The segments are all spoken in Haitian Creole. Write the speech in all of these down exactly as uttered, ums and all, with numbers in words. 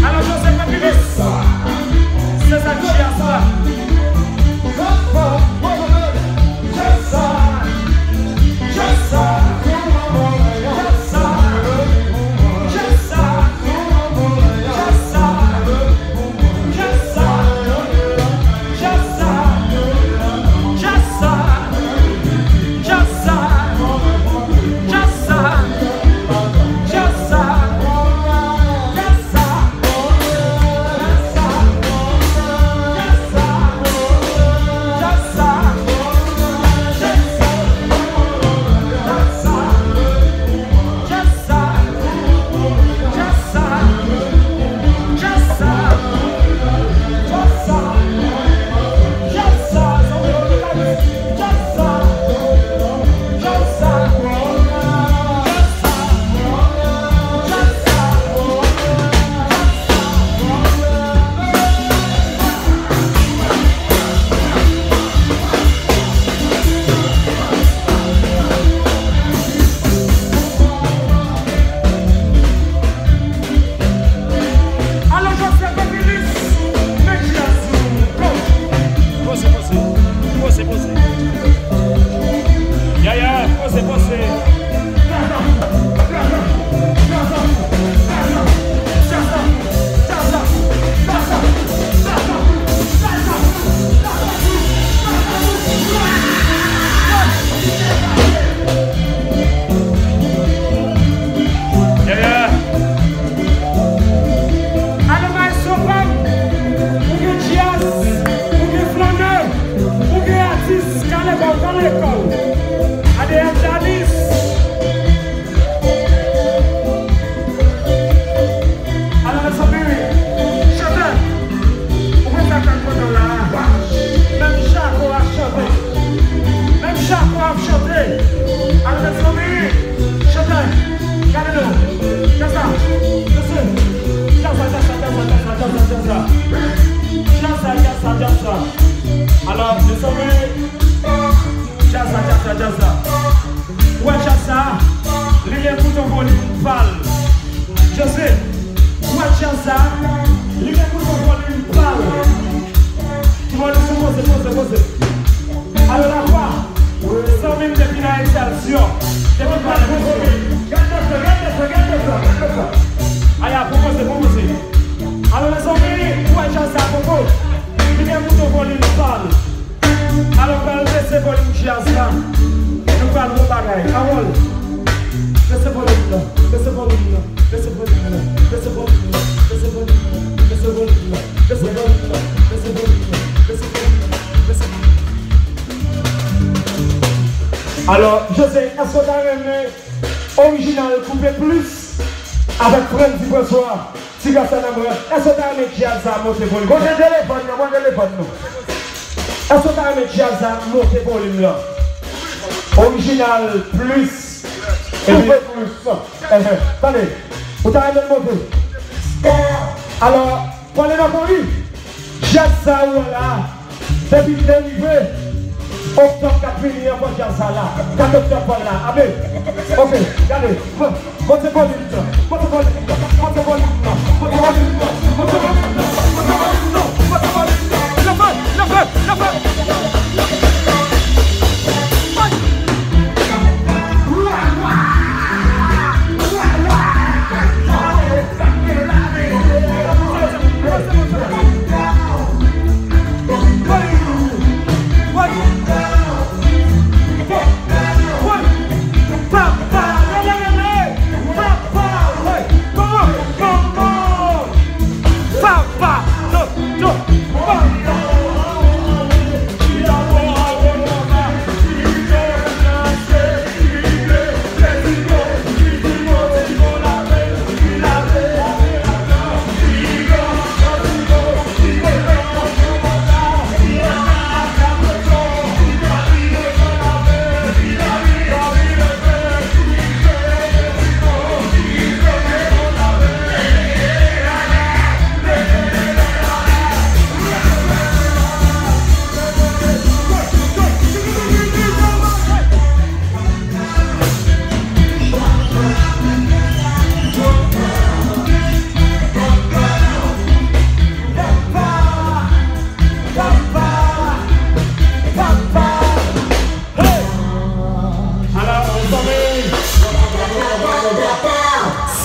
Alò, José Popilis, se sa k jazz la. Alò, José Popilis, met jazz ou, go! Poze, poze. Poze, poze. Yaya, poze, poze. Yaya. Alò, maestro pa m, ou gen djaz, ou gen flannè, ou gen atis, kale kò w, kale kò w. A D N Danis. Alò, mezanmi, chantè, ou konn sa k ap pran nan la a. Menm Jako ap chante. Menm Jako ap chante. Alò, mezanmi, chantè, gade non. Djaz la. Mesye. Djaz la, djaz la, djaz la, djaz la, djaz la, djaz la. Djaz la, djaz la, djaz la. Alò, mezanmi, djaz la, djaz la, djaz la. Ou wè djaz sa a, li gen bouton volim pa l. José, ou wè djaz sa a, li gen bouton volim pa l. Ti volim sou poze, poze, poze. Alò, Lafwa, zanmi m depi nan egzalsyon, depi nan egzalsyon. Gade sa, gade sa, gade sa, gade sa. Aya, pran poze, pran poze. Alò, mezanmi, ou wè djaz sa a, poko. Li gen bouton volim pa l. Alò, pral bese volim djaz la. Nou pral bon bagay. Pawòl. Bese volim nan. Bese volim nan. Bese volim nan. Bese volim nan. Bese volim nan. Bese volim nan. Bese volim nan. Bese volim nan. Bese volim nan. Bese volim nan. Alò, José, èske w ta renmen Orijinal koupe plis avèk Frantzy François? Ti gras sa nan mwen, èske w ta renmen djaz sa monte volim? Kote telefòn nan? Mwen telefòn nou. Èske w ta renmen djaz sa monte volim lan? Orijinal plis. Epi koupe plis. Ehe. Tande. Ou ta renmen l monte? Alò, pale nan kori. Djaz sa ou wè la. Depi m te rive, oktòb k ap vini an, fò djaz sa la. Kat oktòb pral la. Amen. Ok, gade. Monte volim nan, monte volim nan, monte volim nan, monte volim nan, monte volim nan, monte volim nan, monte volim nan. Leve, leve, leve.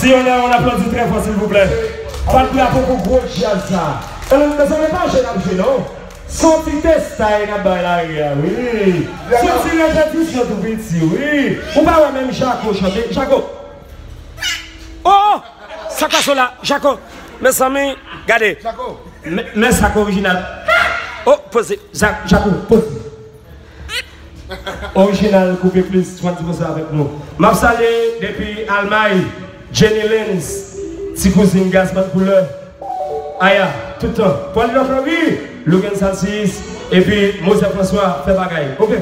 Si on a, on aplodi trè fò, silvouplè. Bat drapo pou gwo djaz sa. E, mezanmi, pa jwe n ap jwe, non. Se yon ti testay n ap bay lari a, wi. Se yon ti repetisyon tou piti, wi. Ou pa wè menm Jako chante. Jako. Oh! Sa ka so la, Jako. Mezanmi, gade. Men, men sa k orijinal. Oh, poze. Za-, Jako, poze. Orijinal Koupe Plis, swadizan avèk nou. M ap salye depi Almay, Jenny Lens, ti kouzin Gaspard Koulè, Aya, tout tan. Paul Lefleury, Logan Salsis, epi Mozè François, fè bagay. Oke.